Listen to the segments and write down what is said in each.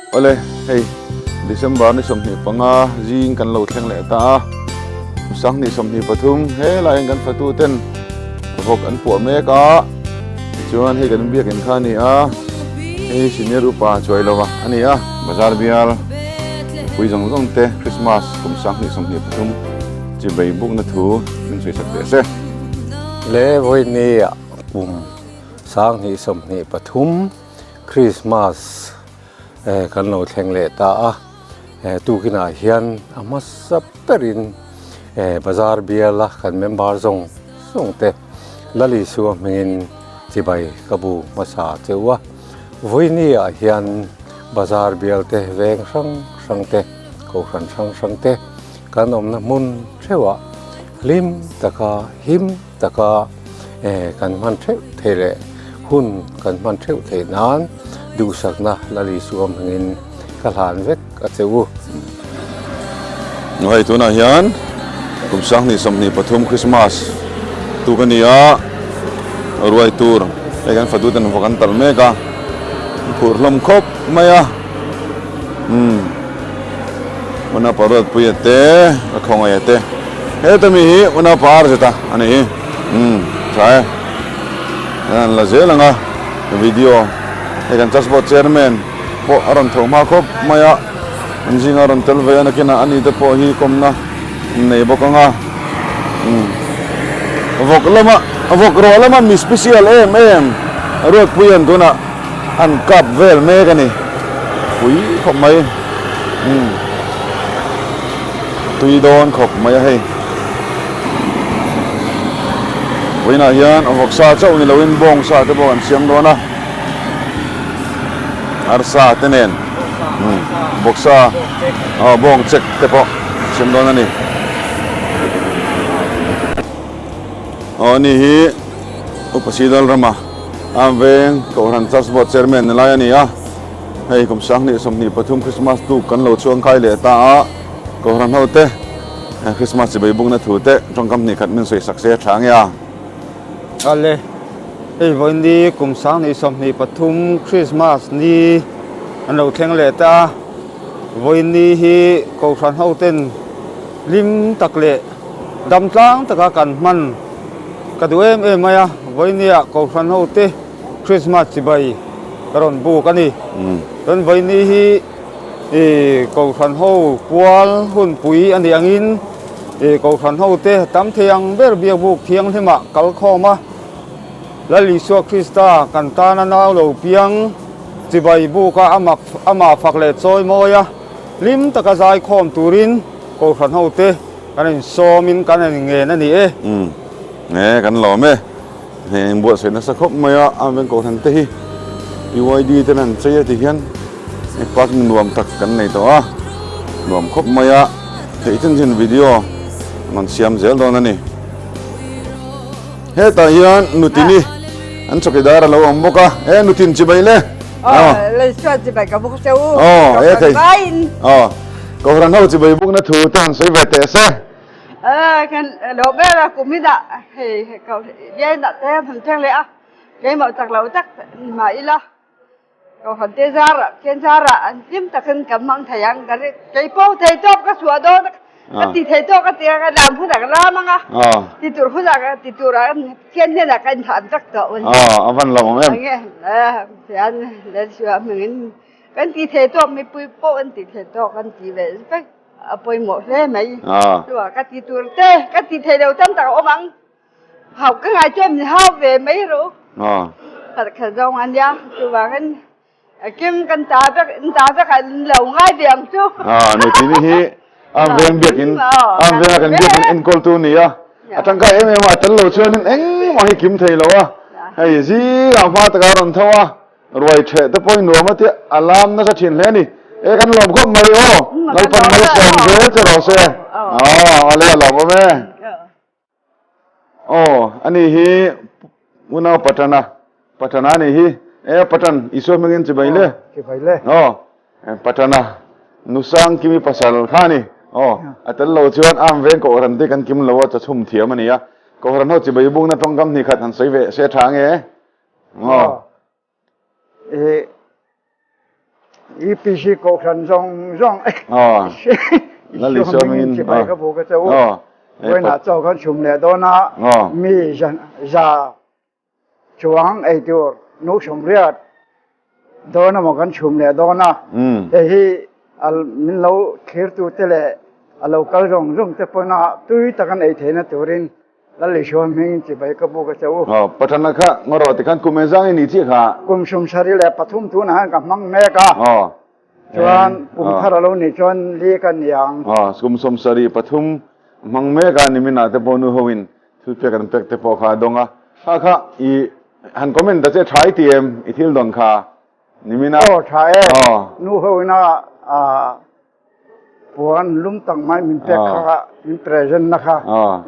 Awle, hei December ni 25 zing kan lo thleng leh ta a, 2023 helaiin kan fatu ten vawk an puah mek a, tichuan hei kan biakinn kha a ni a, hei senior upa chuai lova a ni a, bazar bial mipui zawng zawng te Christmas kum 2023 chibei bukna thu min sawi sak teh se. Le vawiini ah kum 2023 Christmas kan lo thleng leh ta a, tukinah hian a hmasa berin bazar biala kan member zawng zawng te Lal Isua hmingin chibai ka bu hmasa cheu a, vawiini ah hian bazar bial te veng hrang hrang te kohhran hrang hrang te kan awmna hmun theuhah hlim taka him taka kan hman theuh theih leh hun kan hman theuh theih nan duhsakna Lal Isua hmangin ka hlan vek a che u. Hei tunah hian kum 2023 Christmas tuk a ni a, ruai tur hei kan fatu ten vawk an tal mek a, an phur hlawm khawp mai a, umm Unapa Ruatpuia te ka khawngaih te. Heta mi hi una par zeta a ni hi umm tha e an la zel ang a video hei kan church board chairman pawh a rawn tho hma khawp mai a an zinga rawn tel ve a nakinah ani te pawh hi kawmna an nei bawk ang a umm vawk lama vawk rawh lama mi special em em Ruatpui an tunah an kap vel mek a ni pui khawp mai umm. Tui dawn khawp mai a hei. Vawiinah hian vawksa chauh ni loin bawngsa te pawh an siam dawn a, arsa te nen vawksa aw bawng chek te pawh an siam dawn a ni. Aw ani hi Upa Sidal rama Am Veng Kohhran Church Board Chairman ni lai a ni a. Hei kum 2023 Christmas tuk kan lo chuangkai leh ta a, Kohhran ho te Christmas chibai bukna thu te tawngkam hnih khat min sawi sak se a tha nge a. Ale, hei vawiin ni kum 2023 Christmas ni an lo thleng leh ta a, vawiin ni hi Kohhran ho ten hlim tak leh dam tlang taka kan hman ka duh em em mai a, vawiin ni ah Kohhran ho te Christmas chibai ka rawn buk a ni. Chuan vawiini hi ih Kohhran ho pual hunpui a nih angin ih Kohhran ho te tam thei ang ber biakbuk thianghlimah kal khawm a, Lal Isua Krista kan tana nau lo piang chibai buka a amah fak leh chawi mawi a, hlim taka zai khawm turin Kohhran ho te kan insawmin kan inngen a ni e. Umm, e kan lawm e. Hei an buatsaih nasa khawp mai a, a veng kohhran te hi PYD ten an chei a ti hian hei parking nuam tak kan nei tawh a, nuam khawp mai a, theih chin chin video an rawn siam zel dawn a ni. Hetah hian nutini an chawkidar a lo awm bawk a, e nutin chibai le. Aw, Lalsuan chibai ka bawk che u. Aw, e thei. Aw, kohhran ho chibai bawkna thu te han sawi ve teh se. Kan lo ber a kum in ah hei ko biain ah te han thleng leh a keimah tak lo tak ni mah ila kohhran te zar ah Pathian zar ah an hlim takin kan hmang thei ang ka ring kei pawh thei tawp ka chhuah dawn a ka ti thei tawk a tia ka lam hunah ka lam ang a ti tur hunah ka ti tur ah Pathian hnenah ka inthah vek tawh a ni. A van lo awm em? Enge Pathian Lalsuah hmingin kan ti thei tawk mipui pawh an ti thei tawk an ti ve vek. A pawimawh hle mai. Chuvang ka ti tur te, ka ti thei lo tam tak a awm ang. Hau ka ngai chuan min hau ve mai rawh u. Khat khat zawng a nia. Chuvangin kim kan ta vek, in ta vek ah in lo ngai ve ang chu. Nutini hi a veng biakin, a venga kan biakin enkawltu a ni a. A tangkai em em a, a tel lo chuanin engmah hi kim thei lo a. Hei zingah hma takah a rawn tho a. Ruai ṭheh te pawhin nuam a tia a lam nasa ṭhin hle a ni. E kan lawm khawp mai aw, Lalpan malsawm zel che rawh se. Aw ale a lawmawm e. Aw ani hi unau Patana, Patana a nih hi. E Patan, Isua hmingin chibai le. Chibai le. Aw Patana, Nusang Kimi pasal kha a ni. Aw a tel lo chuan am veng Kohhran te kan kim lo a, chawchhum thiam a ni a. Kohhran ho chibai bukna tawngkam hnih khat han sawi ve se tha nge. E UPC Kohhran zawng zawng Isua hmingin chibai ka bu ka che u. Vawiinah chaw kan chhum leh dawn a, mi za chuang ei tur nu sawmriat dawn emaw kan chhum leh dawn a, hei hi min lo thlirtute leh a lo kal zawng zawng te pawna tui tak an ei theihna turin Lal Isua hmingin chibai ka bu ka che u. Pathana kha ngaw rawh tikhan kum engzang i nih chiah kha? Kum 73 tunah hian ka hmang mek a, chuan kum thar a lo nih chuan li ka ni ang. Kum 73 hmang mek a, niminah te pawh nu hoin thil pek an pek te pawh kha a dawng a. Kha kha i han comment ta che tha i ti em i thil dawn kha niminah? Aw tha e, nu hoina Puan lum tak mai min pek kha, min present na kha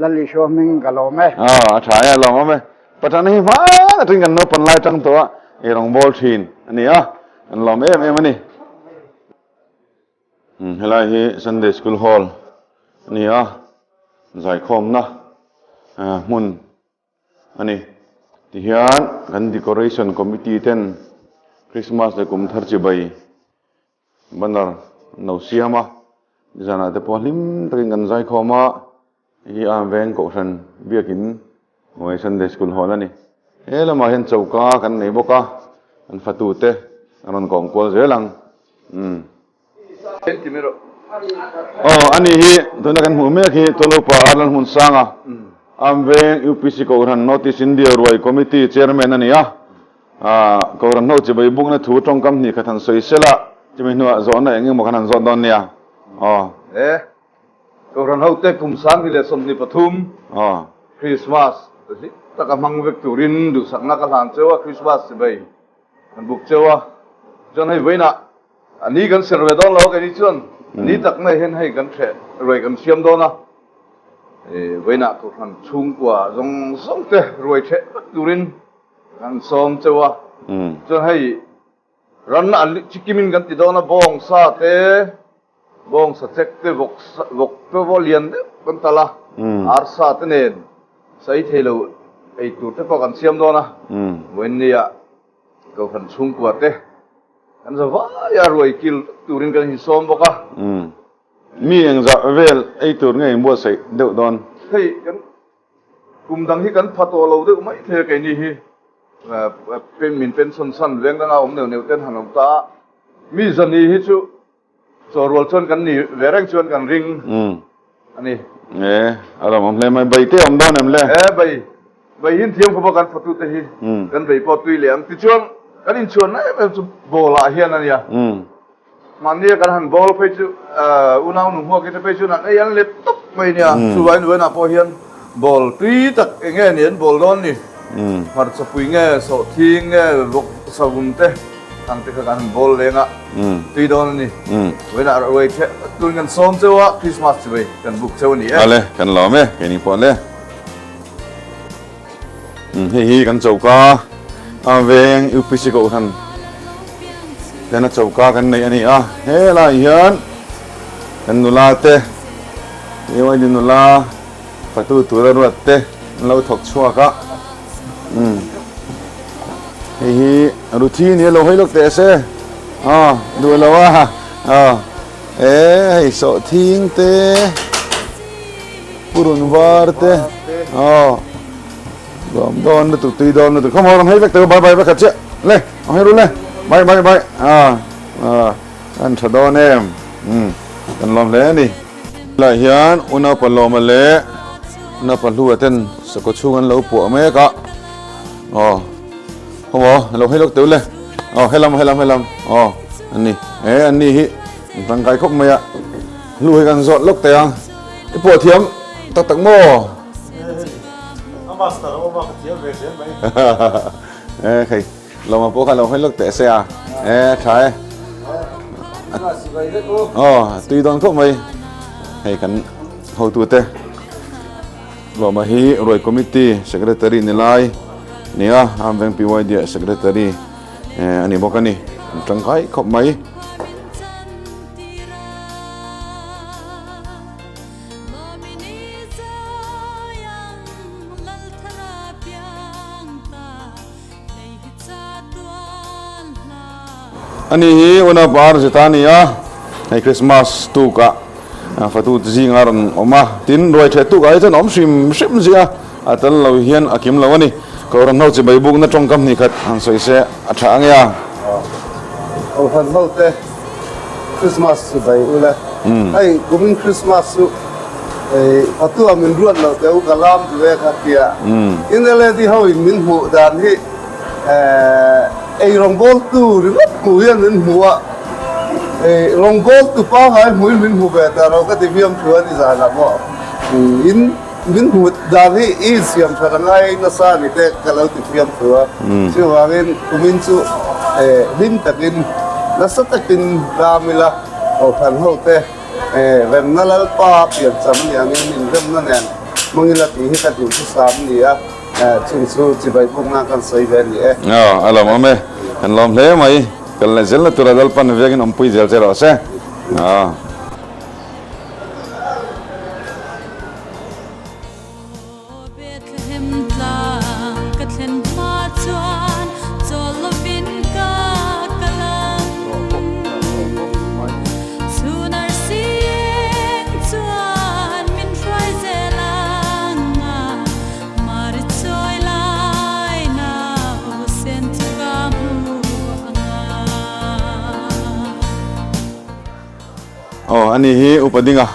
Lal Isua hming ka lawm e. A tha e, a lawm awm e. Pathan hi hma takin kan naupan lai tang tawh a, ei rawng bawl thin a ni a, kan lawm em em a ni. Helai hi Sunday School Hall a ni a, zaikhawmna hmun a ni. Tihian kan Decoration Committee ten Christmas leh kum thar chibai Banner an lo siam a, nizanah te pawh hlim takin kan zai khawm a, hei hi Arm Veng Kohhran Biakin Hnuai Sunday School Hall a ni. He lamah hian choka kan nei bawk a, kan fatute an rawn kawm kual zel ang. Umm. Aw, ani hi tuna kan hmuh mek hi Tolupa Arnold Hmunsanga, Arm Veng UPC Kohhran North East India Ruai Committee Chairman a ni a. Kohhran ho chibai bukna thu tawngkam hnih khat han sawi sela, chumi hnuah zawhna eng emaw khan han zawt dawn nia. Aw. E, Kohhran hote kum 2023 Aw. Krismas hlim taka hmang vek turin duhsakna ka hlan cheu a, Krismas chibai kan buk cheu a, chuan hei vawiinah a ni kan ser ve dawn lo a keini chuan a ni tak mai hian hei kan hreh ruai kan siam dawn a, e, vawiinah Kohhran chhungkua zawng zawng te ruai hreh vek turin Kan sawm cheu a, chuan hei ran an chikimin kan ti dawn a, bawng sa te, bawng sa chek te, vawk vawk te pawh lian deuh kan talh a, ar sa te nen sai thei lo ei tur te pawh kan siam dawn a, vawiinnia Kohhran chhungkua te kan za vai a, ruai kil vek turin kan insawm bawk a. Mi engzah vel ei tur nge inbuatsaih deuh dawn? Hei kan Kum dang hi kan pha tawh lo deuh mai thei a keini hi min pension san veng danga awm neuh neuh ten han awm ta a, mi zani hi chu chaw rual chuan kan ni ve reng chuan kan ring a ni. E, a ram awm hle mai, bai te awm dawn em le? E, bai, bai hin thiam khawp a kan fatute hi kan bei pawh tui leh ang. Tichuan kan inchhuanna em em chu ball ah hian a nia. Mahnia kan han bawl phei chu unau nu hmuak te phei chuan an ei an let tawp mai nia. Chuvangin vawiinah pawh hian bawl tui tak eng nge ni an bawl dawn ni. Hmarcha pui nge, sawhthing nge, vawk savun te ang te kha kan han bawl leng a, tui dawn a ni. Vawiinah ruai ṭheh vek turin kan sawm cheu a, Christmas chibai kan buk cheu a ni e. Ale, kan lawm e, keini pawh le. Hei hi kan choka a veng UPC Kohhran tena choka kan neih a ni a, helaiah hian kan nula te AYD nula fatu tura ruat te an lo thawk chhuak a, hei hi Ruthi ni a lo hawi lawk teh se aw duh lo a aw e hei sawhthing te. Purun var te aw lawm dawn lutuk tui dawn lutuk khawm ho ram hei vek tawh bye bye vek khat chiah le ang hei rul le bye bye bye a a an tha dawn em um kan lawm hle a ni lai hian unaupa lawma leh unaupa hlua ten sakawt chhung an lo puah mek a aw khawm aw lo hei lawk teuh le aw helam helam helam aw an ni e an ni hi an tangkai khawp mai a hlu hi kan zawt lawk teh ang. I pawh thiam tak tak maw? A master a awm a, ka thiam ve zel mai. E khei, lawma pawh kha lo hawi lawk teh se a. E tha e. Aw, tui dawn khawp mai. Hei kan hotute Lawma hi Ruai Committee Secretary ni lai nia, Amveng PYD ah Secretary a ni bawk a ni. An tangkai khawp mai. Ani hi unaupa Rosita a ni a, hei Christmas tukah fatu te zinga rawn awm a, tin ruai ṭheh tukah hi chuan a awm hrim hrim zia a tel lo hian a kim lo a ni. Kohhran ho chibai bukna tawngkam hnih khat han sawi se a ṭha ang e a. Kohhran ho te Christmas chibai u le. Hei kumin Christmas chu fatua min ruat loh teh u ka lam duh e kha tia. In LAD ho in min hmuh dan hi Ei rawngbawltu ringawt hmuh hian min hmu a, ei rawngbawltu pangngai hmuhin min hmu ve ta lo ka ti fiam thu a ni zanah pawh in min hmu dan hi i insiam that a ngai nasa a ni te ka lo ti fiam thu a, chuvangin kumin chu hlim takin nasa takin ram ila Kohhran ho te remna Lalpa piancham a ni angin inremna nen hmang ila tih hi ka duhthusam a ni a. Chung chu chibai bawkna kan sawi ve a ni e. Aw, a lawmawm e. Kan lawm hle mai. Kal leh zelna tura Lalpan vengin awmpui zel che rawh se. Aw. Bethlehem tlang ka thlen hma chuan chawl lovin ka kal ang. Chhun arsi eng chuan min hruai zel ang a. Mari chawi lai nau sen chu ka hmu ang a. Aw, ani hi Upa Dinga,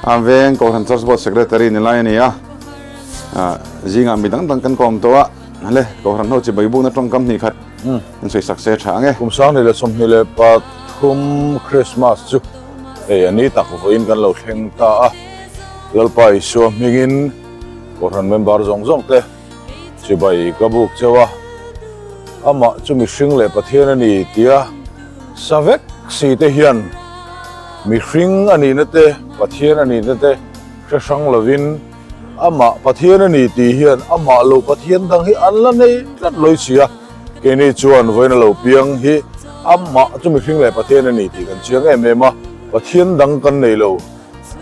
a veng Kohhran Church Board Secretary ni lai a ni a. Zingah mi dang dang kan kawm tawh a, le Kohhran ho chibai bukna tawngkam hnih khat an sawi sak se tha ang e. Kum 2023 Christmas chu hei a ni tak vawiin kan lo thleng ta a. Lalpa Isua hmingin Kohhran member zawng zawng te chibai ka buk cheu a, amah chu mihring leh Pathian a ni tia sa vek si te hian mihring a nihna te Pathian a nihna te hre hrang lovin amah Pathian a ni tih hian amah lo Pathian dang hi an la nei tlat lawih si a, keini chuan vawiin a lo piang hi amah chu mihring leh Pathian a ni tih kan chiang em em a, Pathian dang kan nei lo.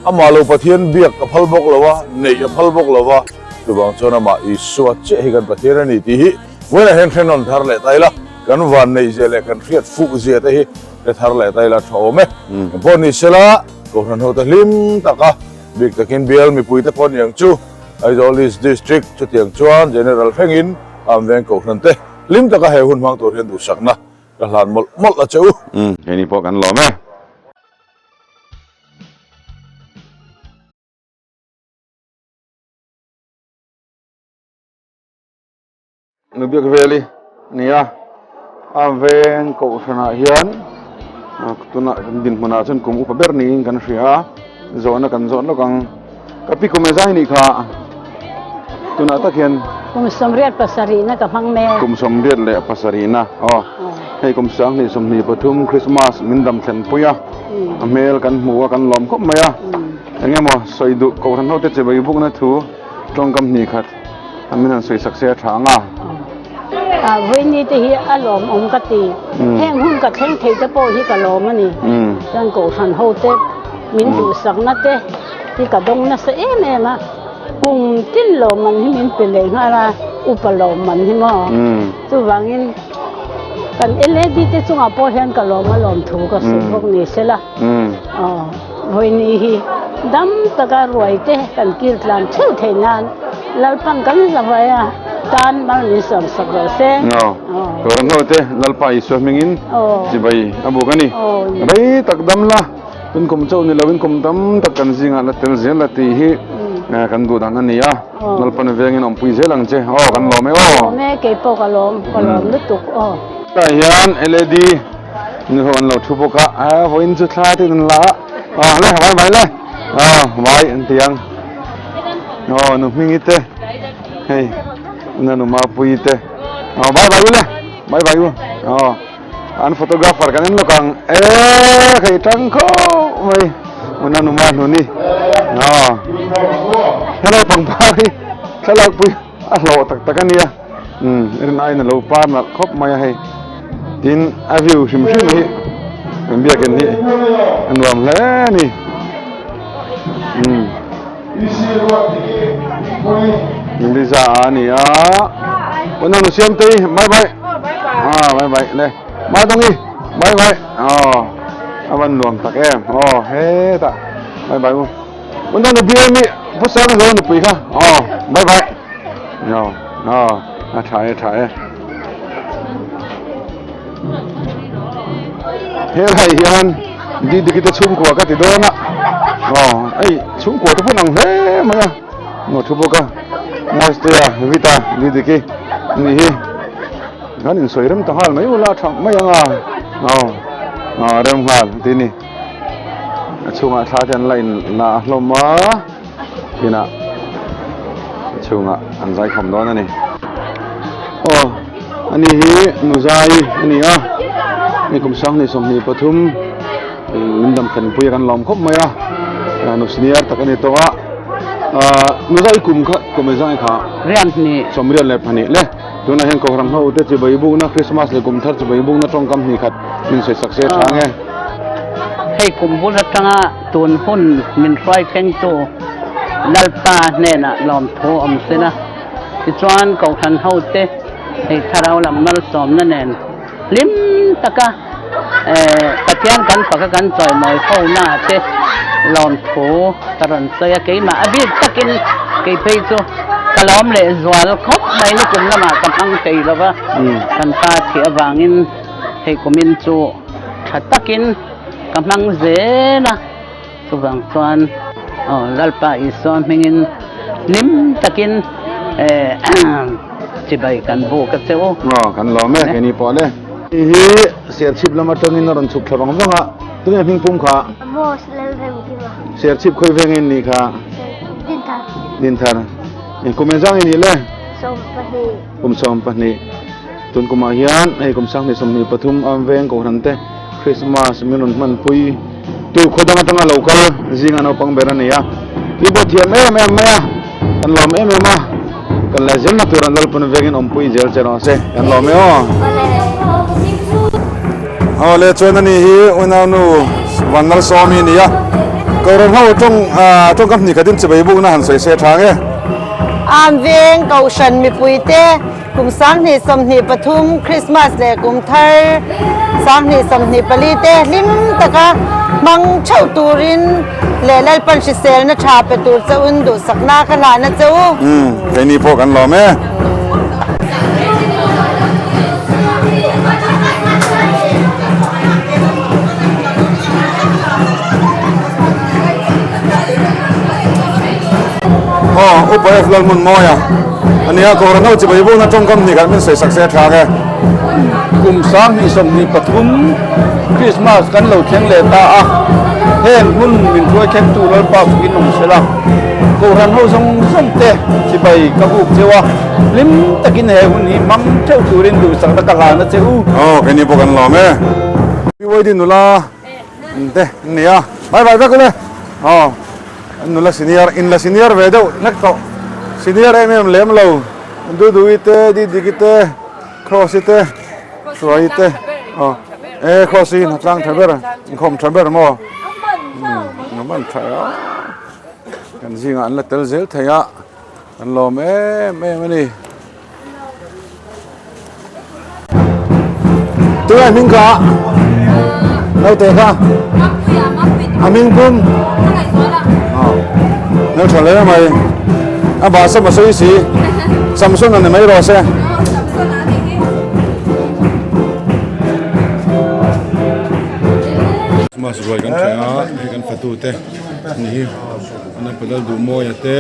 Amah lo Pathian biak a phal bawk lo a, neih a phal bawk lo va, chuvang chuan amah Isua chiah hi kan Pathian a ni tih hi vawiinah hian hrenawn thar leh ta ila, kan van neih zia leh kan hriat fuh zia te hi hre thar leh ta ila tha awm e. Eng pawh ni sela, Kohhran hote hlim taka bik takin bial mipuite pawh ni ang chu, Aizawl East District chutiang chuan General thlengin Am Veng Kohhran te hlim taka he hun hmang tur hian duhsakna ka hlan mawlh mawlh a che u. Keini pawh kan lawm e. Nubiak veli nia a veng kohhranah hian tunah kan dinhmunah chuan kum upa ber niin kan hria a zawhna kan zawh lawk ang ka pi kum e zai nih kha tunah tak hian kum 87na ka hmang mek kum 87na aw hei kum 2023 Christmas min dam thlen pui a a hmel kan hmu a kan lawm khawp mai a eng emaw sawi duh kohhran ho te chibai bukna thu tawngkam hnih khat a min han sawi sak se a tha ang a. Vawiini te hi a lawmawm ka ti. Heng hun ka thleng thei te pawh hi ka lawm a ni. Chuan kohhran ho te min duhsakna te hi ka dawng nasa em em a. Kum tin lawmman hi min pe leh nghal a, upa lawmman hi maw. Chuvangin kan LAD te chungah pawh hian ka lawm a lawm thu ka sawi bawk ni sela. Aw, vawiini hi dam taka ruai te kan kil tlan theuh theih nan Lalpan kan zavai a tan mal min sawm sak rawh se. Aw, Kohhran ho te Lalpa Isua hmingin chibai a buk a ni. Rei tak dam la. Tun kum chauh ni loin kum tam tak kan zingah la tel zel la tih hi kan duh dan a ni a, Lalpan vengin awmpui zel ang che. Aw kan lawm e aw. Lawm e, kei pawh ka lawm, ka lawm lutuk aw. Tah hian LED nu ho an lo thu bawk a, a vawiin chu thla te in an la a, aw le vai vai le, aw vai an ti ang, aw nu hmingi te hei na nu mapui te, aw vai vai u le, vai vai u, aw. An photographer kan en lawk ang e hei tang khawp mai una numa hluni aw hello pangpar hi thlalak pui a hlawh tak tak ania um rin aiin alo par nalh khawp mai a hei tin a view hrim hrim hi kan biakin hi a nuam hle a ni um Liza a ni a una nu siam tei bye bye. Ah, bye bye le. Ma dong i. Bye bye. Aw a van nuam tak em. Aw hetah bye bye u. Unau nu bial mi Pu Sangzo nupui kha. Aw bye bye. Aw aw a tha e tha e. Helai hian Didiki te chhungkua ka ti dawn a. Aw hei chhungkua te pawh an ang hle mai a. Ngaw thu bawk a. Mastea Vita Didiki nih hi. Kan insawi rem ta nghal mai ula tha mai ang a. Aw aw rem nghal ti ni. A chhungah thla te an la in la hlawm a. Kinah a chhungah an zai khawm dawn a ni. Aw ani hi Nuzai a ni a. Hei kum 2023 min dam thlenpui a kan lawm khawp mai a. Nu senior tak a ni tawh a. Nuzai kum kha kum engzah nge kha? Rian hnih. Sawmriat leh pahnih le. Tunah hian Kohhran ho te chibai bukna Krismas leh kum thar chibai bukna tawngkam hnih khat min sawi sak se tha nge. Hei kum bul atanga tun hun min hruai thlengtu Lalpa hnenah lawmthu awm sin a, tichuan Kohhran ho te hei thlarau lam malsawmna nen hlim taka Pathian kan faka kan chawimawi fo na te lawmthu ka rawn sawi a, keimah a bik takin kei phei chu ka lawm leh zual khawp mai nikum lamah ka hmang thei lo va, kan pa thih avangin hei kumin chu tha takin ka hmang zel a, chuvang chuan aw Lalpa Isua hmingin hlim takin chibai kan buk a che u. Aw kan lawm e keini pawh le. Hei hi Serchhip lam atangin a rawn chhuk thla vang vang a, tunge hming pum kha? Amos Lalremkima. Serchhip khawi veng in nih kha? Dinthar. Dinthar. Kum engzang i nih le? 12. Kum 12. Tun kumah hian hei kum 2023 a veng Kohhran te Christmas min rawn hmanpui tu khaw dang atanga lo kal zinga naupang ber a ni a. Keyboard thiam em em mai a, kan lawm em em a. Kan la zel na tur an Lalpun vengin awmpui zel che rawh se. Kan lawm e aw. Aw le chuan ani hi unaunu Vanlalsawmi a ni a. Kohhran ho tawng tawngkam hnih khatin chibei bukna han sawi se tha nge. Am veng Kohhran mipuite Kum 2023 Krismas leh kum thar 2024 te hlim taka hmang theuh turin leh Lalpan hriselna tha pe tur chauhin duhsakna ka hlahna che u. Umm, keini pawh kan lawm e. Aw, Upa F Lalhmunmawia a nia, Kohhran ho chibai bukna tawngkam hnih khat min sawi sak se a tha ang e. Kum 2023 Krismas kan lo thleng leh ta a, heng hun min hruai thlengtu Lalpa fukin awm sela, Kohhran ho zawng zawng te chibai ka buk cheu a, hlim takin he hun hi hmang theuh turin duhsakna ka hlan a che u. Aw, keini pawh kan lawm e. PYD nula te an ni a, bye bye vek ule. Aw. Nula senior, inla senior ve deuh hlek tawh. Senior em em lem lo. Duduhi te, Didiki te, Cross-i te, Hruaii te. Aw, e Cross-i hi hnatlang tha ber, inkhawm tha ber maw? Umm, a man tha a. Kan zingah an la tel zel thei a, kan lawm em em a ni. Tungai hming kha naute kha a hming pum hmel tha hle mai a bah sam a sawi si Samson a ni mai rawh se. Christmas ruai kan thleng a hei kan fatu te ni hi an padal duh mawi a te.